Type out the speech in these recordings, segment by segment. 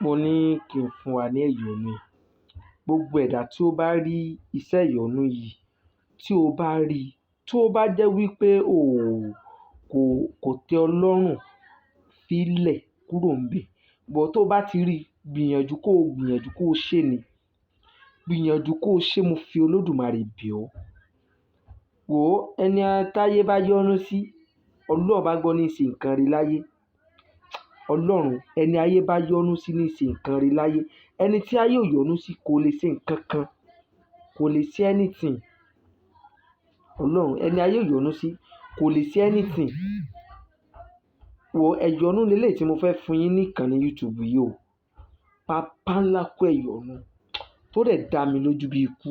Mo ní kí n fún wa ní ẹ̀yọ̀nú yìí. Gbogbo ẹ̀dá tí ó bá rí iṣẹ́ ìyọnu yìí, tí o bá rí, tí ó bá jẹ́ wípé o kò, kò tẹ́ ọ lọ́rùn, fi lẹ̀ kúrò níbẹ̀. But tó bá ti rí, gbìyànjú kó ṣe ni. Gbìyànjú kó ṣe, mo fi Olódùmarè bẹ̀ ọ́. Wò ó, ẹni táyé bá yọ́nú sí, Ọlọ́run bá gbọ́ ní ṣe nǹkan rí láyé. Ọlọ́run, ẹni ayé bá yọ́nú sí ní ṣe nǹkan rí láyé. Ẹni tí ayé ò yọ́nú sí kò lè ṣe nǹkan kan, kò lè ṣe anything. Ọlọ́run, ẹni ayé ò yọ́nú sí kò lè ṣe anything. Wò ó, ẹ̀yọ̀nú lélẹ̀ tí mo fẹ́ fún yín ní ìkànnì YouTube yìí o. Pàpá ńlá kú ẹ̀yọ̀nú tó dẹ̀ dá mi lójú bí ikú.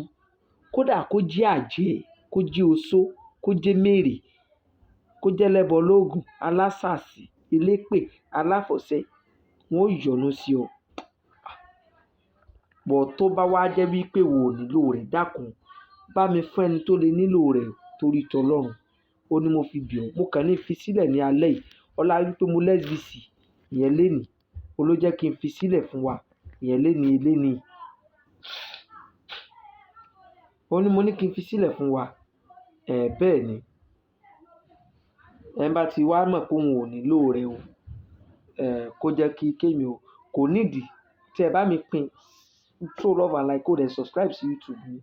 Kódà kó jẹ́ àjẹ́, kó jẹ́ oṣó, kó jẹ́ mèrè, kó jẹ́ lẹ́bọlóògùn, alásàsí, elépè, aláfọ̀ṣẹ, wọn ó yọ́nú sí ọ. But tó bá wá jẹ́ wípé o ò nílò rẹ̀, dákun, bá mi fún ẹni tó lè nílò rẹ̀ torí t'Ọlọ́run. Ó ní mo fi bẹ̀ ọ́. Mo kàn ní fi sílẹ̀ ní alẹ́ yìí. Ọlá wípé mo l'SVC ìyẹn lénìí. Ó ló jẹ́ kí n fi sílẹ̀ fún wa. Ìyẹn lénìí, lénìí. Ó ní mo ní kí n fi sílẹ̀ fún wa. Ẹ̀ bẹ́ẹ̀ ni. Ẹ bá ti wá mọ̀ pé òun ò nílò rẹ̀ o, kó jẹ́ kí kémi o. Kò nídìí tí ẹ bá mi pín, show love and like, kó dẹ̀ subscribe sí YouTube mi.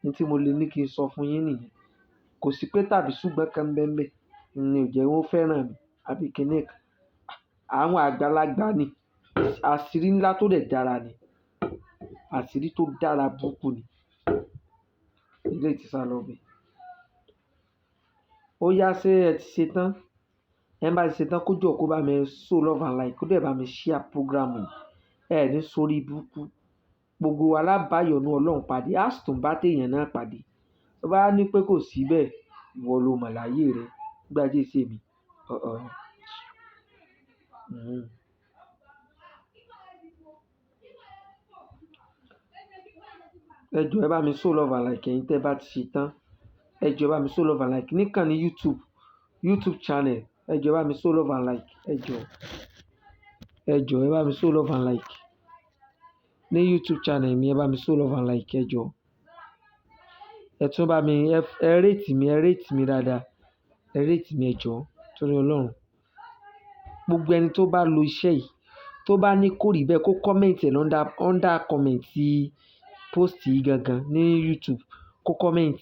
Ní tí mo lè ní kí n sọ fún yín nìyẹn. Kò sí pé tàbí ṣùgbọ́n kan bẹ́ẹ̀ ni ò jẹ́ wọ́n fẹ́ràn mi àbí kíni kan. Àwọn àgbàlagbà ni. Àṣírí ńlá tó dẹ̀ dára ni. Àṣírí tó dára búkú ni. Ilé tí sá lọ bẹ. Ó yá, ṣé ẹ ti ṣe tán? Ẹ bá ti ṣe tán, kó jọ̀ kó bá mi show love and like, kó dẹ̀ bá mi share program yìí. Ẹ ní sórí búkú. Gbogbo wa lábáyọ̀nù Ọlọ́run pàdé. A sì tún bá tèèyàn náà pàdé. Tó bá ní pé kò sí bẹ́ẹ̀, ìwọ ló mọ̀ láyé rẹ. Nígbà tí èsì mi. Ọ̀ọ́. Ẹ jọ̀ọ́ ẹ bá mi show love and like ẹ̀yin tí ẹ bá ti ṣe tán. Ẹ jọ̀ọ́ ẹ bá mi show love and like ní ìkànnì YouTube, YouTube channel. Ẹ jọ̀ọ́ ẹ bá mi show love and like. Ẹ jọ̀ọ́. Ẹ jọ̀ọ́ ẹ bá mi show love and like. Ní YouTube channel mi, ẹ bá mi show love and like. Ẹ jọ̀ọ́. Ẹ tún bá mi, ẹ rate mi, ẹ rate mi dáadáa. Ẹ rate mi, ẹ jọ̀ọ́ torí Ọlọ́run. Gbogbo ẹni tó bá lo iṣẹ́ yìí, tó bá ní kó rí bẹ́ẹ̀ kó comment ẹ̀ under, under comment post yìí gangan ní YouTube. Kó comment.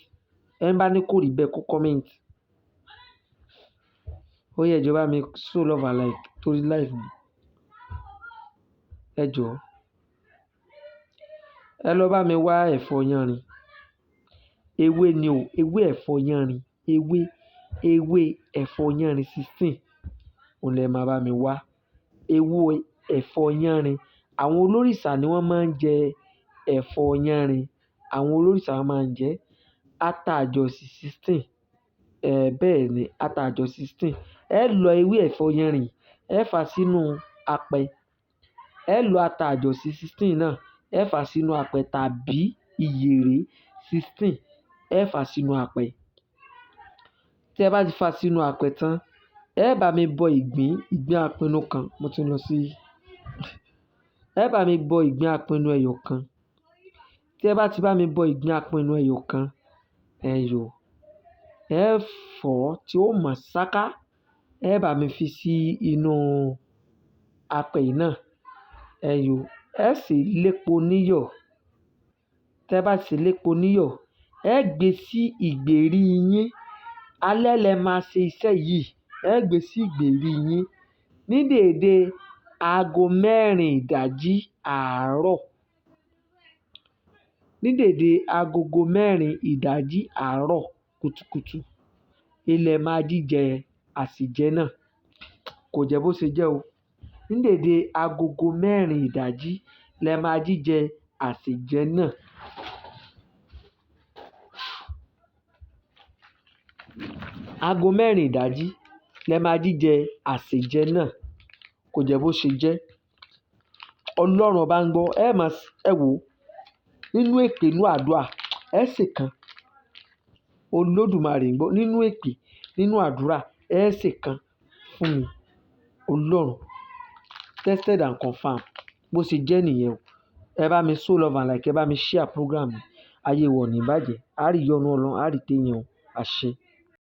Ẹni bá ní kó rí bẹ́ẹ̀ kó comment. Ó yẹ ẹ jọ̀ọ́ bá mi show love and like torí live mi. Ẹ jọ̀ọ́. Ẹ lọ bá mi wá ẹ̀fọ́ yánrin. Ewé ni o, ewé ẹ̀fọ́ yánrin. Ewé, ewé ẹ̀fọ́ yánrin 16. Òun lẹ máa bá mi wá. Ewé ẹ̀fọ́ yánrin. Àwọn olórìṣà ni wọ́n máa ń jẹ ẹ̀fọ́ yánrin. Àwọn olórìṣà máa ń jẹ ata àjọ̀sí 16. Ẹ̀ bẹ́ẹ̀ ni, ata àjọ̀sí 16. Ẹ lọ ewé ẹ̀fọ́ yánrin, ẹ fà sínú apẹ. Ẹ lọ ata àjọ̀sí 16 náà, ẹ fà sínú apẹ tàbí ìyèré 16, ẹ fà sínú apẹ. Tí ẹ bá ti fà sínú apẹ tán, ẹ bá mi bọ ìgbín, ìgbín apinnu kan. Mo ti lọ sí. Ẹ bá mi bọ ìgbín apinnu ẹyọ kan. Tí ẹ bá ti bá mi bọ ìgbín apinnu ẹyọ kan, ẹyọ, ẹ fọ̀ tí ó mọ̀ sáká. Ẹ bá mi fi sí inú apẹ yìí náà. Ẹyọ, ẹ sì lépo níyọ̀. Tí ẹ bá ti lépo níyọ̀, ẹ gbé sí ìgbèrí yín. Alẹ́ lẹ máa ṣe iṣẹ́ yìí. Ẹ gbé sí ìgbèrí yín ní déédé aago mẹ́rin ìdájí àárọ̀. Ní déédé agogo mẹ́rin ìdájí àárọ̀ kùtùkùtù. Ilẹ̀ máa jíjẹ àsèjẹ náà. Kò jẹ́ bó ṣe jẹ́ o. Ní déédé agogo mẹ́rin ìdájí lẹ máa jíjẹ àsèjẹ náà. Aago mẹ́rin ìdájí lẹ máa jíjẹ àsèjẹ náà. Kò jẹ́ bó ṣe jẹ́. Ọlọ́run ọba ń gbọ́. Ẹ máa, ẹ wò ó. Nínú èpè inú àdúrà, ẹ ṣe kan. Olódùmarè ń gbọ́. Nínú èpè, nínú àdúrà, ẹ ṣe kan fún mi. Ọlọ́run. Tested and confirmed. Bó ṣe jẹ́ nìyẹn o. Ẹ bá mi show love and like, ẹ bá mi share program yìí. Ayé wa ò ní bàjẹ́. A rí ìyọ́nú Ọlọ́run, a rí téyìn o. Àṣẹ.